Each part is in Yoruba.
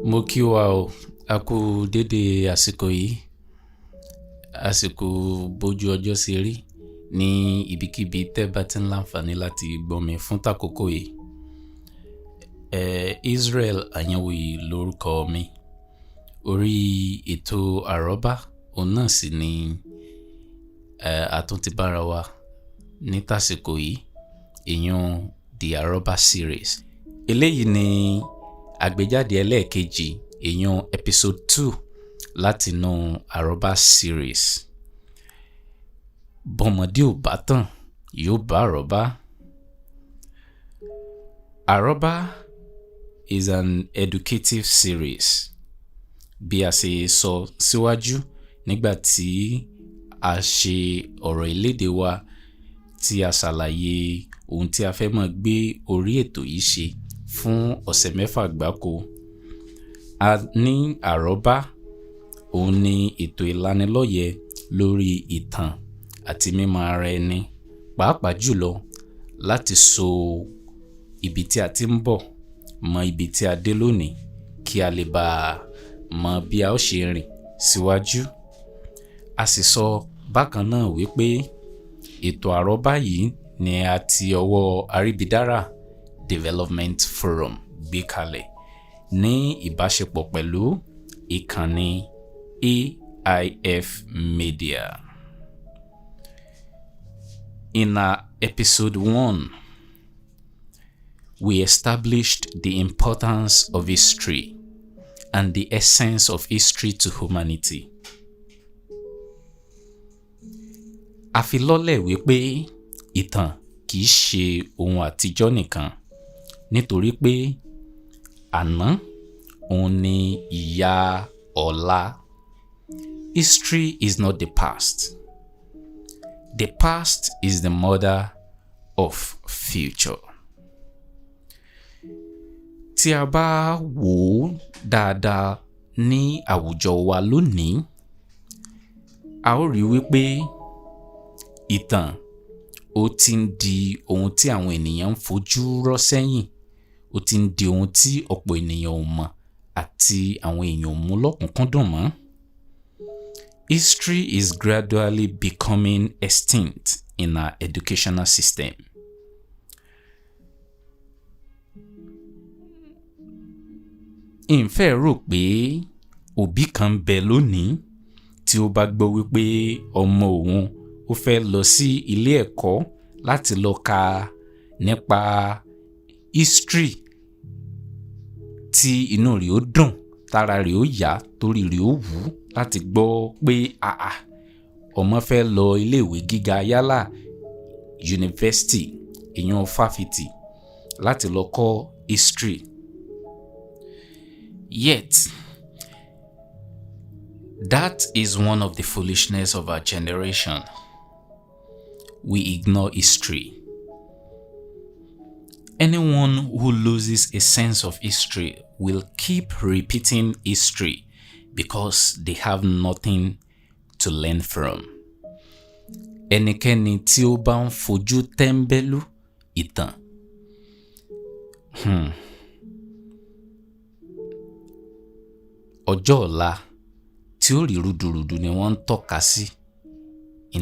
Mo kí wa o, a kú dédé àsìkò yìí, àsìkò bójú ọjọ́ ṣe rí ní ibikíbi tẹ́ bá ti ń láǹfààní láti gbọ́ mi fún tàkókò yìí. Israel Àyànwùyí lórúkọ mi. Orí ètò àrọ́bá òun náà sì ni a tún ti bára wa ní tàsìkò yìí, ìyún The Àrọ́bá Series. Eléyìí ni àgbéjáde ẹlẹ́ẹ̀kejì, ìyún episode 2 látinú Àrọ́bá Series. Bọ́mọdé ò bá tàn, yóò bá àrọ́bá. Àrọ́bá is an educative series. Bí a ṣe sọ síwájú nígbà tí a ṣe ọ̀rọ̀ ìlédè wa tí a ṣàlàyé ohun tí a fẹ́ máa gbé orí ètò yìí ṣe fún ọ̀sẹ̀ 6 gbáko. A ní àrọ́bá òun ni ètò ìlanilọ́yẹ̀ lórí ìtàn àti mímọ̀ ara ẹni, pàápàá jùlọ láti so ibi tí a ti ń bọ̀ mọ ibi tí a dé lónìí kí a lè bá mọ bí a ó ṣe rìn síwájú. A sì sọ bákan náà wípé ètò àrọ́bá yìí ni a ti ọwọ́ Àríbidárà Development Forum gbé kalẹ̀ ní ìbáṣepọ̀ pẹ̀lú ìkànnì AIF Media. In our episode 1, we established the importance of history and the essence of history to humanity. A fi lọ́lẹ̀ wípé ìtàn kìí ṣe ohun àtijọ́ nìkan, nítorí pé àná òun ni ìyá ọ̀la. History is not the past. The past is the mother of future. Tí a bá wò ó dáadáa ní àwùjọ wa lónìí, a ó rí wípé ìtàn ó ti ń di ohun tí àwọn ènìyàn ń fojú rọ́ sẹ́yìn, ó ti ń di ohun tí ọ̀pọ̀ ènìyàn ò mọ̀ àti àwọn èèyàn ò mú lọ́kùnkúndùn mọ́. History is gradually becoming extinct in our educational system. Ǹfẹ́ rò pé òbí kan ń bẹ lónìí tí ó bá gbọ́ wípé ọmọ òun ó fẹ́ lọ sí ilé ẹ̀kọ́ láti lọ ka nípa history tí inú rẹ̀ ó dùn, tára rẹ̀ ó yá, torí rẹ̀ ó wù ú láti gbọ́ pé àà ọmọ fẹ́ lọ iléèwé gíga yálà yunifásítì, ìyún fáfitì láti lọ kọ́ history. Yet, that is one of the foolishness of our generation. We ignore history. Anyone who loses a sense of history will keep repeating history because they have nothing to learn from. Ẹnikẹ́ni tí ó bá ń fojú tẹ́ńbẹ́lú ìtàn, ọjọ́ ọ̀la tí ó rí rúdurùdu ni wọ́n ń tọ́ka sí,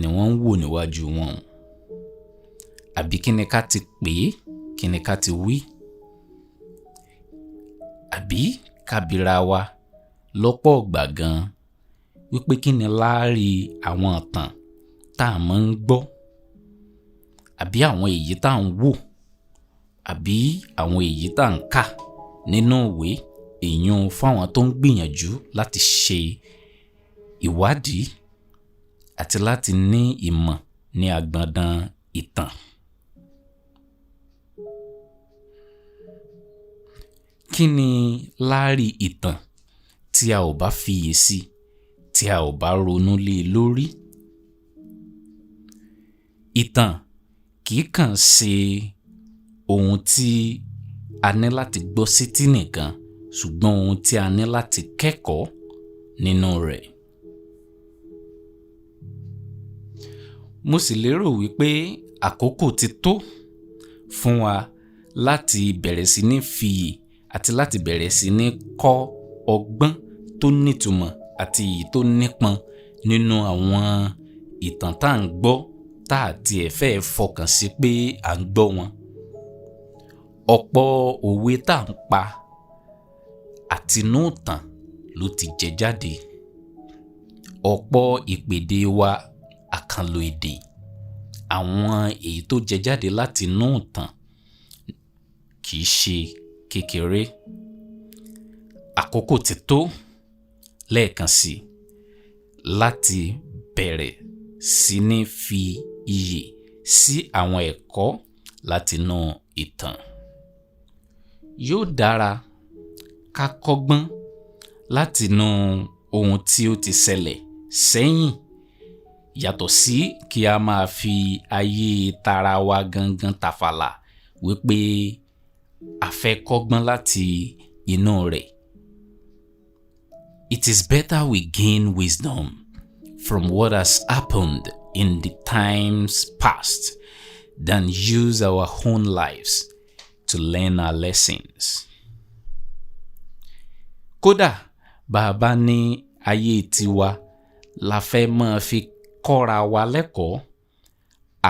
ni wọ́n ń wò níwájú wọn. Àbí kí ni ká ti pè é, kí ni ká ti wí? Àbí ká bira wa lọ́pọ̀ ọ̀gbà gan wípé kí ni láárí àwọn ìtàn tá a máa ń gbọ́, àbí àwọn èyí tá à ń wò, àbí àwọn èyí tá à ń kà nínú ìwé, ìyún fáwọn tó ń gbìyànjú láti ṣe ìwádìí àti láti ní ìmọ̀ ní agbọndan ìtàn. Kí ni láárí ìtàn tí a ò bá fiyè sí, tí a ò bá ronú lé lórí? Ìtàn kìí kàn ṣe ohun tí a ní láti gbọ́ sétí nìkan, ṣùgbọ́n ohun tí a ní láti kẹ́kọ̀ọ́ nínú rẹ̀. Mo sì lérò wípé àkókò ti tó fún wa láti bẹ̀rẹ̀ sí ní fiyè àti láti bẹ̀rẹ̀ sí ní kọ́ Ọgbọ́n tó nítumọ̀ àti èyí tó nípọn nínú àwọn ìtàn tá à ń gbọ́, tá à tiẹ̀ fẹ́ fọkàn sí pé à ń gbọ́ wọn. Ọ̀pọ̀ òwe tá à ń pa àtinú ìtàn ló ti jẹ jáde. Ọ̀pọ̀ ìpèdè wa, àkànlò èdè, àwọn èyí tó jẹ jáde látinú ìtàn kì í ṣe kékeré. Àkókò ti tó lẹ́ẹ̀kan sí láti bẹ̀rẹ̀ sí ní fi iyè sí àwọn ẹ̀kọ́ látinú ìtàn. Yóò dára ká kọ́gbọ́n látinú ohun tí ó ti ṣẹlẹ̀ sẹ́yìn, yàtọ̀ sí kí a máa fi ayé tara wa gangan tàfàlà wípé a fẹ́ kọ́gbọ́n láti inú rẹ̀. It is better we gain wisdom from what has happened in the times past than use our own lives to learn our lessons. Kódà bá a bá ní ayé tiwa la fẹ́ máa fi kọ́ra wa lẹ́kọ̀ọ́,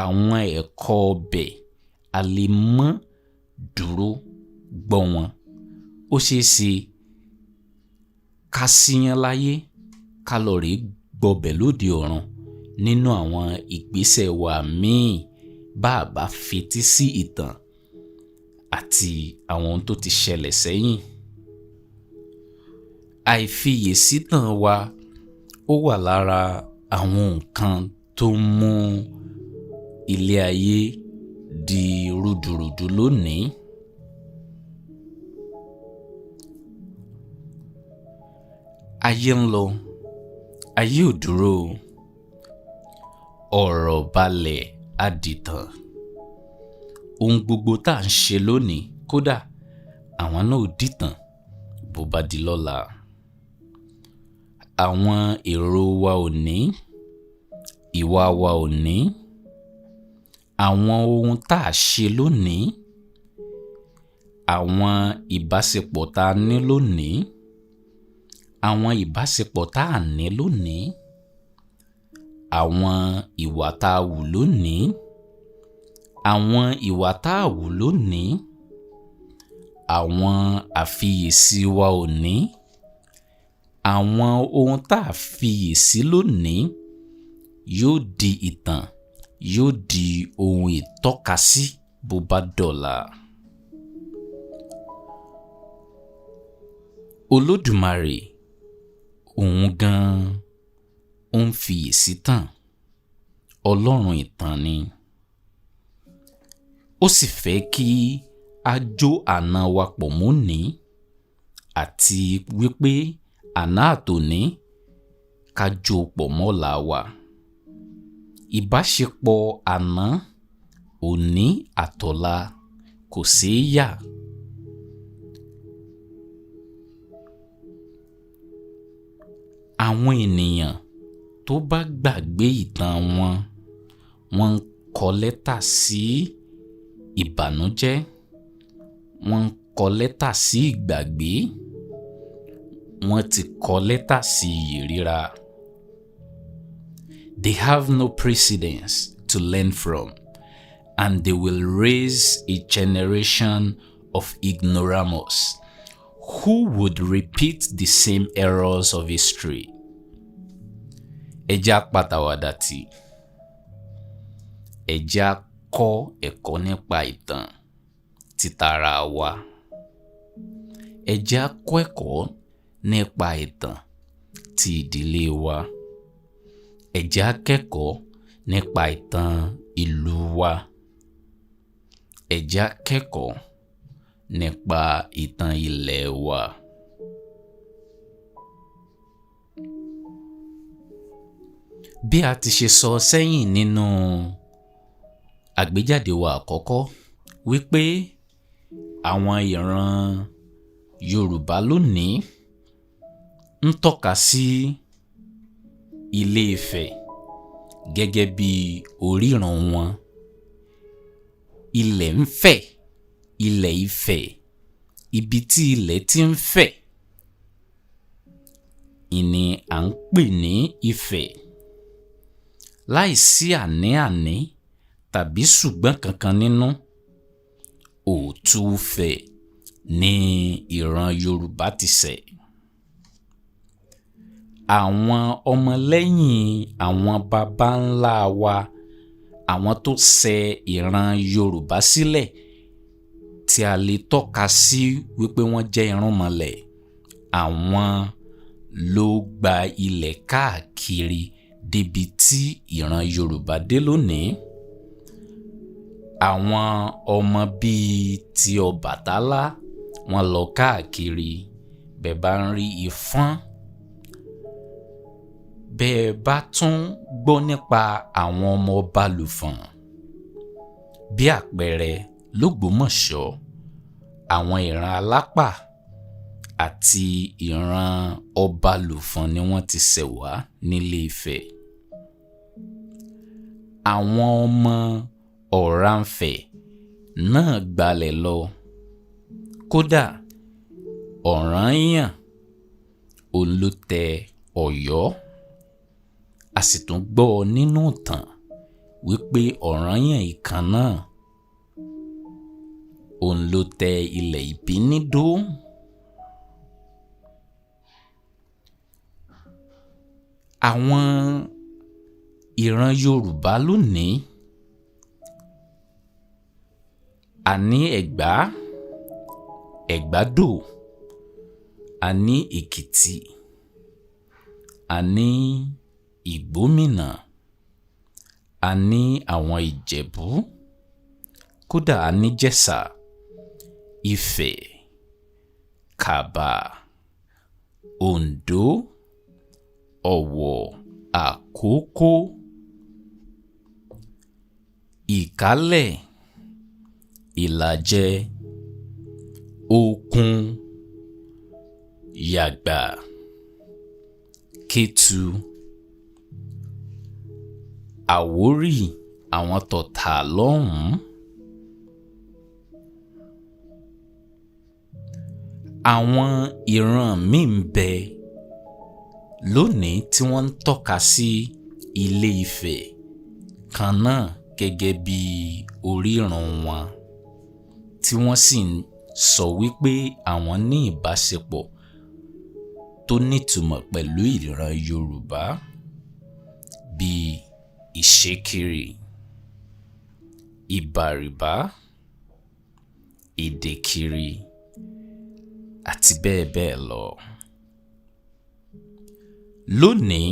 àwọn ẹ̀kọ́ ọbẹ̀ a lè mọ́ dúró gbọ́ wọn. Ó ṣeé ṣe ká síyán láyé, ká lọ rèé gbọbẹ̀ lóde ọ̀run nínú àwọn ìgbésẹ̀ wa míì, bá a bá fetí sí ìtàn àti àwọn ohun tó ti ṣẹlẹ̀ sẹ́yìn. Àìfiyèsítàn wa, ó wà lára àwọn nǹkan tó ń mú ilé ayé di rúdurùdu lónìí. Ayé ń lọ, ayé ò dúró. Ọ̀rọ̀ balẹ̀ á dìtàn. Ohun gbogbo tá à ń ṣe lónìí, kódà àwọn náà ó dìtàn bó bá di lọ́la. Àwọn èrò wa òní, ìwà wa òní, àwọn ohun tá a ṣe lónìí, àwọn ìbáṣepọ̀ tá a ní lónìí, àwọn ìbáṣepọ̀ tá a ní lónìí, àwọn ìwà tá a wù lónìí, àwọn ìwà tá a wù lónìí, àwọn àfiyèsí wa òní, àwọn ohun tá a fiyèsí lónìí yóò di ìtàn, yóò di ohun ìtọ́kasí bó bá dọ̀la. Olódùmarè òun gan-an ó ń fiyèsí tàn, Ọlọ́run ìtàn ni. Ó sì fẹ́ kí a jó àná wa pọ̀ mọ́nìí, àti wípé àná àtòní ká jó pọ̀ mọ́la wa. Ìbáṣepọ̀ àná, òní àtọ̀la kò ṣeé yà. Àwọn ènìyàn tó bá gbàgbé ìtàn wọn, wọ́n ń kọ lẹ́tà sí ìbànújẹ́, wọ́n ń kọ lẹ́tà sí ìgbàgbé, wọ́n ti kọ lẹ́tà sí iyè ríra. They have no precedence to learn from, and they will raise a generation of ignoramus who would repeat the same errors of history. Ẹ jẹ́ á pàtàwàdà tì. Ẹ jẹ́ á kọ́ ẹ̀kọ́ nípa ìtàn títara wa. Ẹ jẹ́ á kọ́ ẹ̀kọ́ nípa ìtàn ti ìdílé wa. Ẹ jẹ́ á kẹ́kọ̀ọ́ nípa ìtàn ìlú wa. Ẹ jẹ́ á kẹ́kọ̀ọ́ nípa ìtàn ilẹ̀ wa. Bí a ti ṣe sọ sẹ́yìn nínú àgbéjáde wa àkọ́kọ́ wípé àwọn ìran Yorùbá lónìí ń tọ́ka sí Ilé Ifẹ̀ gẹ́gẹ́ bí orírun wọn. Ilẹ̀ ń fẹ̀, ilẹ̀ Ifẹ̀, ibi tí ilẹ̀ ti ń fẹ̀. Ìní à ń pè ní Ifẹ̀. Láìsí àní-àní tàbí ṣùgbọ́n kankan nínú, Òtúfẹ̀ ní ìran Yorùbá ti ṣẹ̀. Àwọn ọmọlẹ́yìn àwọn baba ńlá wa, àwọn tó ṣẹ ìran Yorùbá sílẹ̀ tí a lè tọ́ka sí wípé wọ́n jẹ́ irúnmọlẹ̀, àwọn ló gba ilẹ̀ káàkiri débi tí ìran Yorùbá dé lónìí. Àwọn ọmọ bíi ti Ọbàtálá, wọ́n lọ káàkiri. Bẹ́ẹ̀ bá ń rí Ifọ̀n, bẹ́ẹ̀ bá tún gbọ́ nípa àwọn ọmọ Ọbalùfọ̀n, bí àpẹẹrẹ l'Ógbómọ̀ṣọ́, àwọn ìran Alápà àti ìran Ọbalùfọ̀n ni wọ́n ti ṣẹ̀ wá nílé Ifẹ̀. Àwọn ọmọ Ọ̀rànfẹ̀ náà gbalẹ̀ lọ. Kódà Ọ̀rànyàn òun ló tẹ Ọ̀yọ́. A sì tún gbọ́ nínú ìtàn wípé Ọ̀rànyàn ìkan náà òun ló tẹ ilẹ̀ Ìbínídó. Àwọn ìran Yorùbá lónìí, a ní Ẹ̀gbá, Ẹ̀gbádò, a ní Èkìtì, a ní Ìgbómìnà, a ní àwọn Ìjẹ̀bú, kódà a ní Jẹ̀ṣà, Ifẹ̀, Kàbà, Oǹdó, Ọ̀wọ̀, Àkókó, Ìkálẹ̀, Ìlàjẹ, Òkun, Yàgbà, Kétu, Àwórì, àwọn Tọ̀tà lọ́hùn-ún. Àwọn ìran míì ń bẹ lónìí tí wọ́n ń tọ́ka sí Ilé Ifẹ̀ kan náà gẹ́gẹ́ bí orírun wọn, tí wọ́n sì ń sọ wípé àwọn ní ìbáṣepọ̀ tó nítumọ̀ pẹ̀lú ìran Yorùbá bíi Ìṣekiri, Ìbàrìbá, Ìdèkiri àti bẹ́ẹ̀ bẹ́ẹ̀ lọ. Lónìí,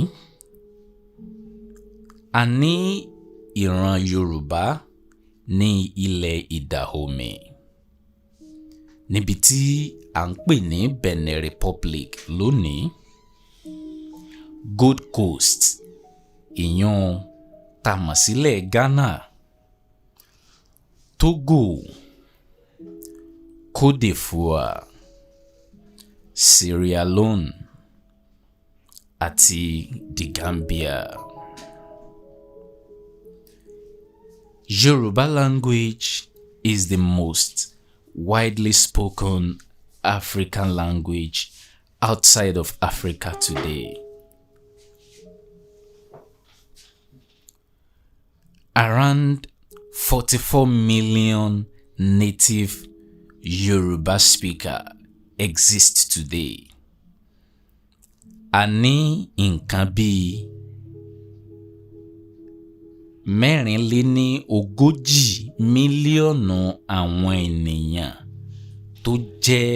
a ní ìran Yorùbá ní ilẹ̀ Ìdàhomì, níbi tí à ń pè ní Benin Republic lónìí, Gold Coast, ìyún tá a mọ̀ sílẹ̀ Ghana, Togo, Côte d'Ivoire, Sierra Leone àti The Gambia. Yoruba language is the most widely spoken African language outside of Africa today. Around 44 million native Yoruba speaker exist today. A ní nǹkan bíi 44 mílíọ̀nù àwọn ènìyàn tó jẹ́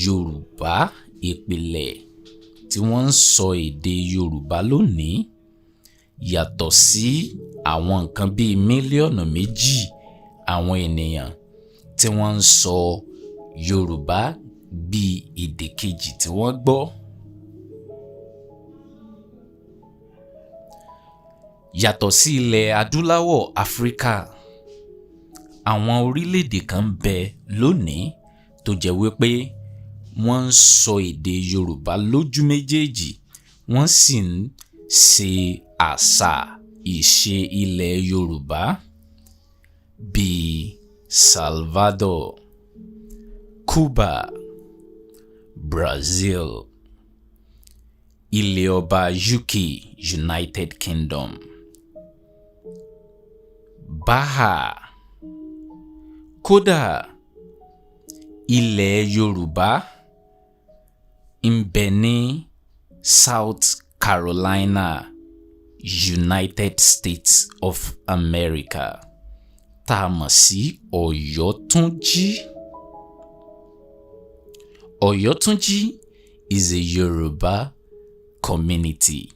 Yorùbá ìpìlẹ̀ tí wọ́n ń sọ èdè Yorùbá lónìí, yàtọ̀ sí àwọn nǹkan bíi 2 mílíọ̀nù àwọn ènìyàn tí wọ́n ń sọ Yorùbá bíi èdè kejì tí wọ́n gbọ́. Yàtọ̀ sí ilẹ̀ adúláwọ̀ Áfíríkà, àwọn orílẹ̀-èdè kan ń bẹ lónìí tó jẹ́ wípé wọ́n ń sọ èdè Yorùbá lójú méjèèjì, wọ́n sì ń ṣe àṣà ìṣe ilẹ̀ Yorùbá bíi Salvador, Cuba, Brazil, Ilẹ̀ ọba UK, United Kingdom. Báhà. Kódà ilẹ̀ Yorùbá ń bẹ ní South Carolina, United States of America, tá a mọ̀ sí Ọ̀yọ́túnjí. Ọ̀yọ́túnjí is a Yoruba community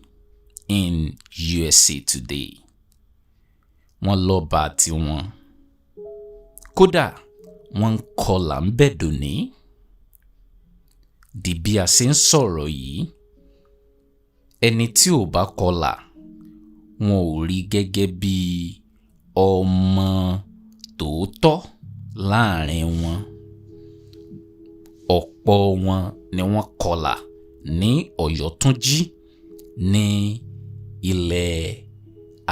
in USA today. Wọ́n lọ́ba tiwọn. Kódà wọ́n ń kọlà ńbẹ̀ dòní. Di bí a ṣe ń sọ̀rọ̀ yìí, ẹni tí ò bá kọlà, wọn ò rí gẹ́gẹ́ bí ọmọ tòótọ́ láàrin wọn. Ọ̀pọ̀ wọn ni wọ́n kọlà ní Ọ̀yọ́túnjí ní ilẹ̀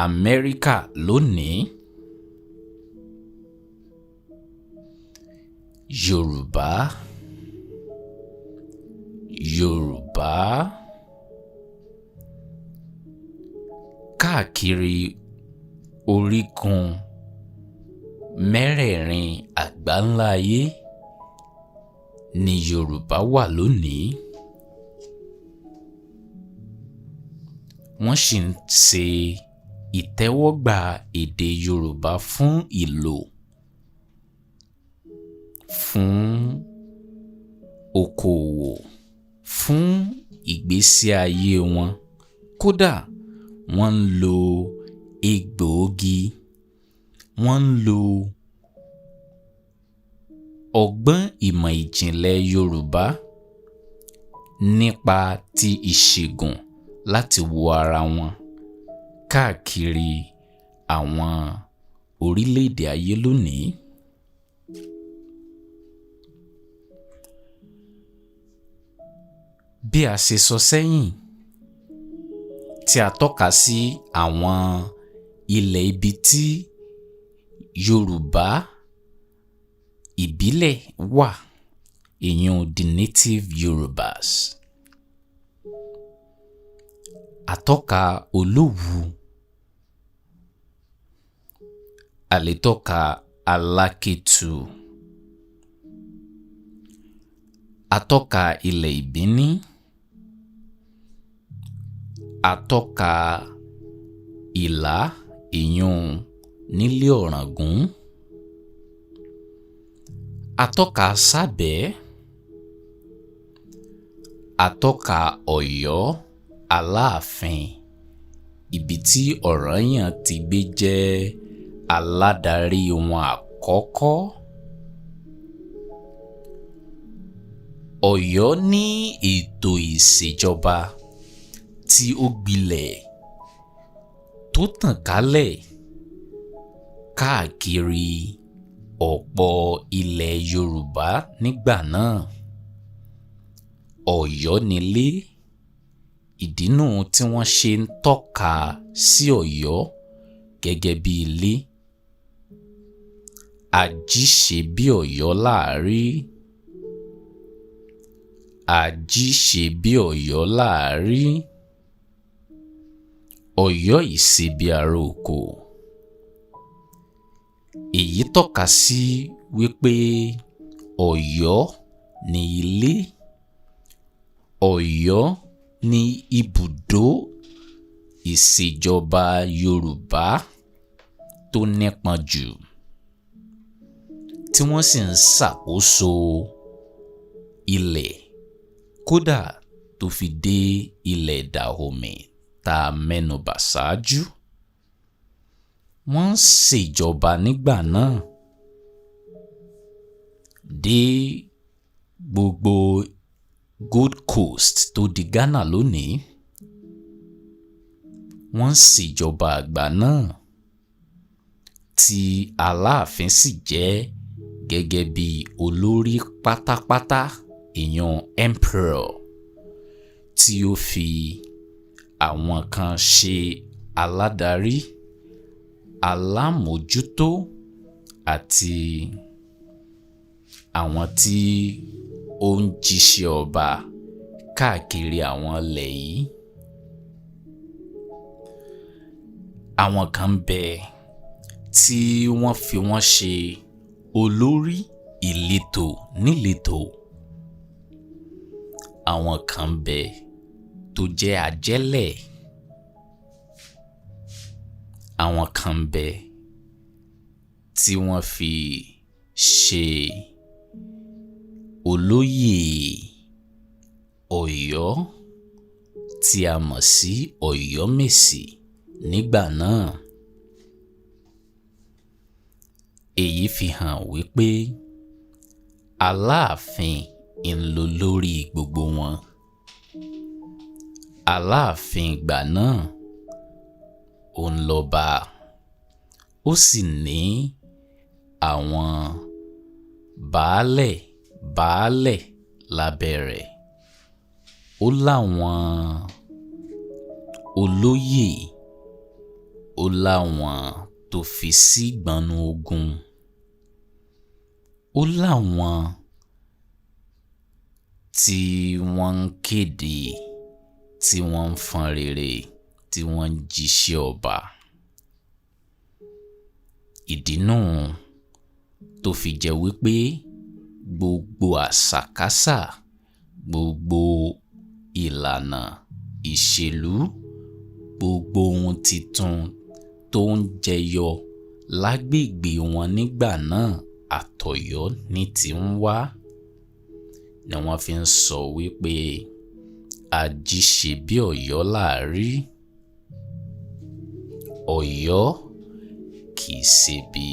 Amẹ́ríkà lónìí. Yorùbá, Yorùbá káàkiri orígun mẹ́rẹ̀ẹ̀rin àgbáńlá ayé ni Yorùbá wà lónìí. Wọ́n sì ń ṣe ìtẹ́wọ́gbà èdè Yorùbá fún ìlò, fún okòòwò, fún ìgbésí ayé wọn. Kódà wọ́n ń lo egbòogi, wọ́n ń lo ọgbọ́n ìmọ̀ ìjìnlẹ̀ Yorùbá nípa ti ìṣègùn láti wo ara wọn káàkiri àwọn orílẹ̀-èdè ayé lónìí. Bí a ṣe sọ sẹ́yìn, tí a tọ́ka sí àwọn ilẹ̀ ibi tí Yorùbá ìbílẹ̀ wà, ìyún the native Yorùbás. Atọ́ka Olówu, a lè tọ́ka Alákétu, atọ́ka ilẹ̀ Ìbíní, atọ́ka Ìlá, ìyún nílé Ọ̀ràngún, atọ́ka Sábẹ̀ẹ́, atọ́ka Ọ̀yọ́ Aláàfin, ibi tí Ọ̀rànyàn ti gbé jẹ́ aládarí wọn àkọ́kọ́. Ọ̀yọ́ ní ètò ìṣèjọba tí ó gbilẹ̀ tó tàn kálẹ̀ káàkiri ọ̀pọ̀ ilẹ̀ Yorùbá nígbà náà. Ọ̀yọ́ nílé, ìdí nù tí wọ́n ṣe ń tọ́ka sí Ọ̀yọ́ gẹ́gẹ́ bí ilé. Ají ṣe bí Ọ̀yọ́ là á rí. Ají ṣe bí Ọ̀yọ́ là á rí. Ọ̀yọ́ ì ṣe bí ará oko. Èyí tọ́ka sí wípé Ọ̀yọ́ ní ilé, Ọ̀yọ́ ní ibùdó ìṣèjọba Yorùbá tó nípọn jù, tí wọ́n sì ń ṣàkóso ilẹ̀ kódà tó fi dé ilẹ̀ Dahomey tá a mẹ́nubà ṣáájú. Wọ́n ń ṣèjọba nígbà náà dé gbogbo Gold Coast tó di Ghana lónìí. Wọ́n ń ṣèjọba àgbà náà tí Aláàfin sì jẹ́ gẹ́gẹ́ bí olórí pátápátá, ìyún emperor, tí ó fi àwọn kan ṣe aládarí, alámòójútó àti àwọn tí ó ń jíṣẹ́ ọba káàkiri àwọn ilẹ̀ yìí. Àwọn kan ń bẹ tí wọ́n fi wọ́n ṣe olórí ìletò níletò. Àwọn kan ń bẹ tó jẹ́ ajẹ́lẹ̀. Àwọn kan ń bẹ tí wọ́n fi ṣe olóyè Ọ̀yọ́ tí a mọ̀ sí Ọ̀yọ́mèsì nígbà náà. Èyí fi hàn wípé Aláàfin ń lolórí gbogbo wọn. Aláàfin ìgbà náà òun lọba, ó sì ní àwọn baálẹ̀ baálẹ̀ lábẹ́ rẹ̀. Ó láwọn olóyè, ó láwọn tó fi sí ìgbọnnu ogun, ó láwọn tí wọ́n ń kéde, tí wọ́n ń fọn rere, tí wọ́n ń jíṣẹ́ ọba. Ìdí nù tó fi jẹ́ wípé gbogbo àṣàkáṣà, gbogbo ìlànà ìṣèlú, gbogbo ohun titun tó ń jẹyọ lágbègbè wọn nígbà náà, àtọ̀yọ́ ní ti ń wá, ni wọ́n fi ń sọ wípé ají ṣe bí Ọ̀yọ́ là á rí. Ọ̀yọ́ kì í ṣe bí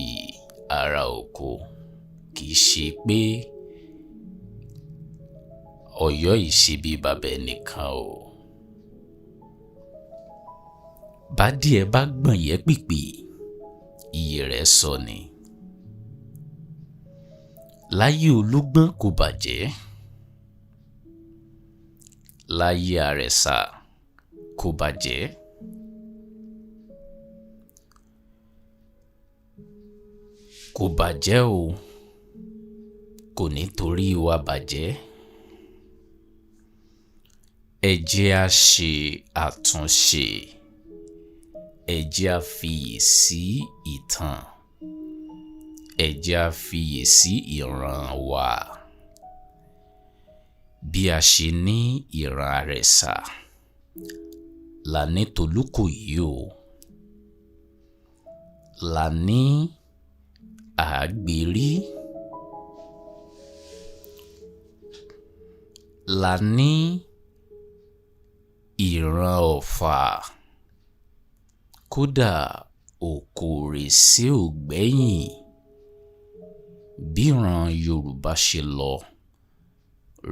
ará oko, kì í ṣe pé Ọ̀yọ́ yìí ṣe bí bàbá ẹnìkan o. Bádìẹ bá gbọ̀n yẹ́ pìpì, iyè rẹ̀ sọ ni. Láyé Olúgbọ́n kò bàjẹ́. Láyé Àrẹ̀sà kò bàjẹ́. Kò bàjẹ́ o, kò ní torí wa bàjẹ́. Ẹ jẹ́ á ṣe àtúnṣe. Ẹ jẹ́ á fiyè sí ìtàn. Ẹ jẹ́ á fiyè sí ìran wa. Bí a ṣe ní ìran Àrẹ̀sà, là ní Tolúkòyí o. Là ní Àgbèrí. Là ní ìran Ọ̀fà. Kódà Òkòrèsé ò gbẹ́yìn. Bíran Yorùbá ṣe lọ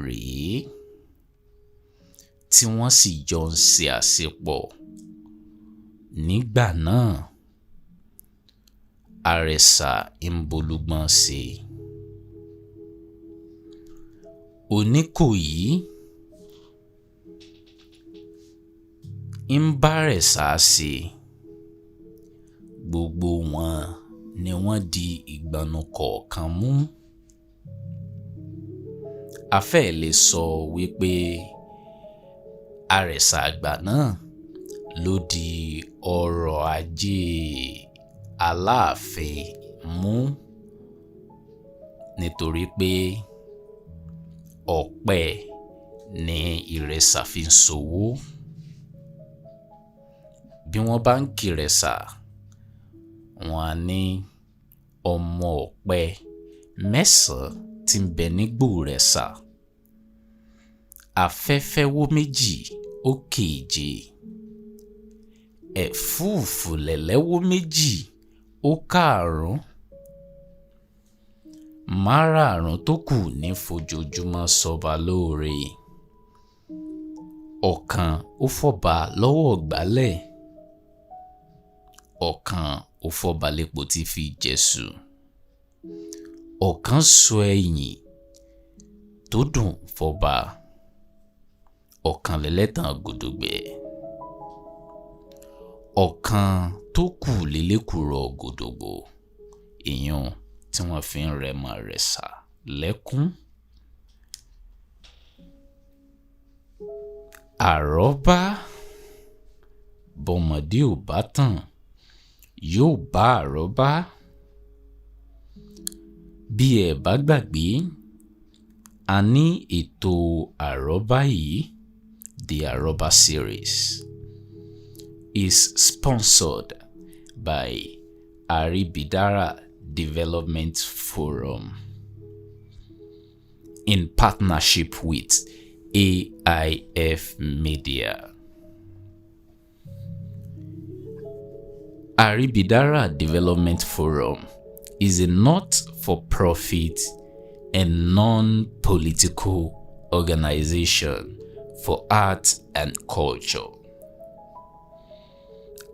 rèé, tí wọ́n sì jọ ń ṣe àṣepọ̀ nígbà náà. Àrẹ̀sà ń bolúgbọ́n ṣe. Oníkòyí ń bárẹ̀sà ṣe. Gbogbo wọn ni wọ́n di ìgbọnnu kọ̀ọ̀kan mú. A fẹ́ẹ̀ lè sọ wípé Àrẹ̀sà àgbà náà ló di ọrọ̀ ajé Aláàfin mú, nítorí pé ọ̀pẹ ni ìrẹsà fi ń ṣòwò. Bí wọ́n bá ń kìrẹ̀sà, wọ́n á ní ọmọ ọ̀pẹ mẹ́sàn-án tí ń bẹ nígbò rẹ̀sà. Afẹ́fẹ́ wó méjì ó kéje. Ẹ̀fúùfù lẹ̀lẹ́ wó méjì ó karùn-ún. Márààrún tó kù ní fojoojúmọ́ sọba lóore. Ọ̀kan ó fọba lọ́wọ́ ìgbálẹ̀. Ọ̀kan ó fọba lépo tí fi jẹṣu. Ọ̀kan sọ ẹyìn tó dùn fọba. Ọ̀kan lẹlẹ́tàn gùdùgbẹ̀. Ọ̀kan tó kù lélékùrọ́ gòdògbò, ìyún tí wọ́n fi ń rẹmọ Àrẹ̀sà lẹ́kún. Àrọ́bá, bọ́mọdé ò bá ìtàn, yóò bá àrọ́bá. Bí ẹ ò bá gbàgbé, a ní ètò àrọ́bá yìí, the Àrọ́bá series, is sponsored by Aribidara Development Forum in partnership with AIF Media. Aribidara Development Forum is a not-for-profit and non-political organization for art and culture.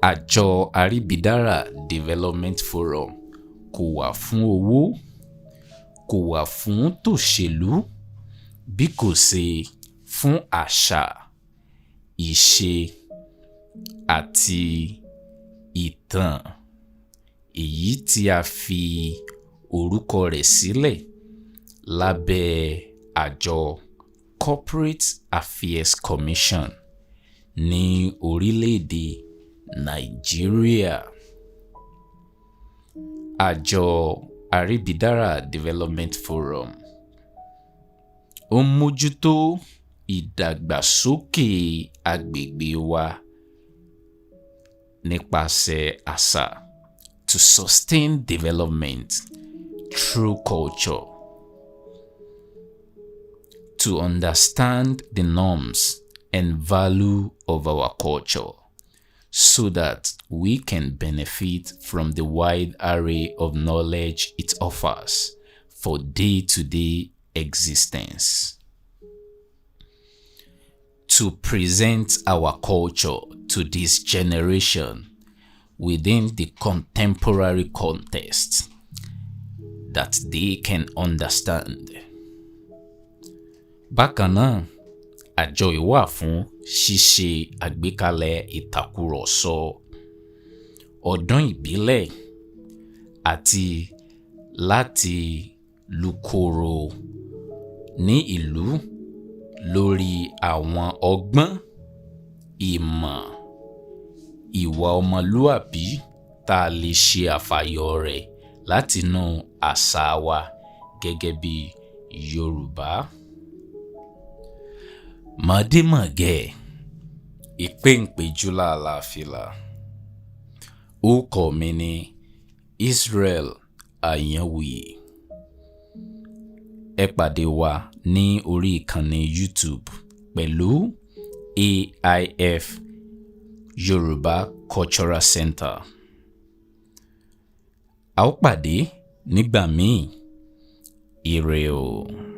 Àjọ Aribidara Development Forum kò wà fún owó, kò wà fún tòṣèlú, bí kò ṣe fún àṣà, ìṣe àti ìtàn, èyí tí a fi orúkọ rẹ̀ sílẹ̀ lábẹ́ àjọ Corporate Affairs Commission ní orílẹ̀-èdè Nàìjíríà. Àjọ Aribidara Development Forum ó ń mójútó ìdàgbàsókè agbègbè wa nípasẹ̀ àṣà, to sustain development through culture, to understand the norms and value of our culture so that we can benefit from the wide array of knowledge it offers for day-to-day existence. To present our culture to this generation within the contemporary context that they can understand. Bákan náà, àjọ yìí wà fún ṣíṣe àgbékalẹ̀ ìtàkùrọ̀sọ, ọdún ìbílẹ̀ àti láti lukoro ní ìlú lórí àwọn ọgbọ́n, ìmọ̀, ìwà ọmọlúàbí tá a lè ṣe àfàyọ rẹ̀ látinú àṣà wa gẹ́gẹ́ bí Yorùbá. Mọ̀démọ̀gẹ́ ìpéǹpéjú làlàáfíà. Orúkọ mi ni Israel Àyànwùyí. Ẹ pàdé wa ní orí ìkànnì YouTube pẹ̀lú AIF Yorùbá Cultural Center. A ó pàdé nígbà míì. Ire o.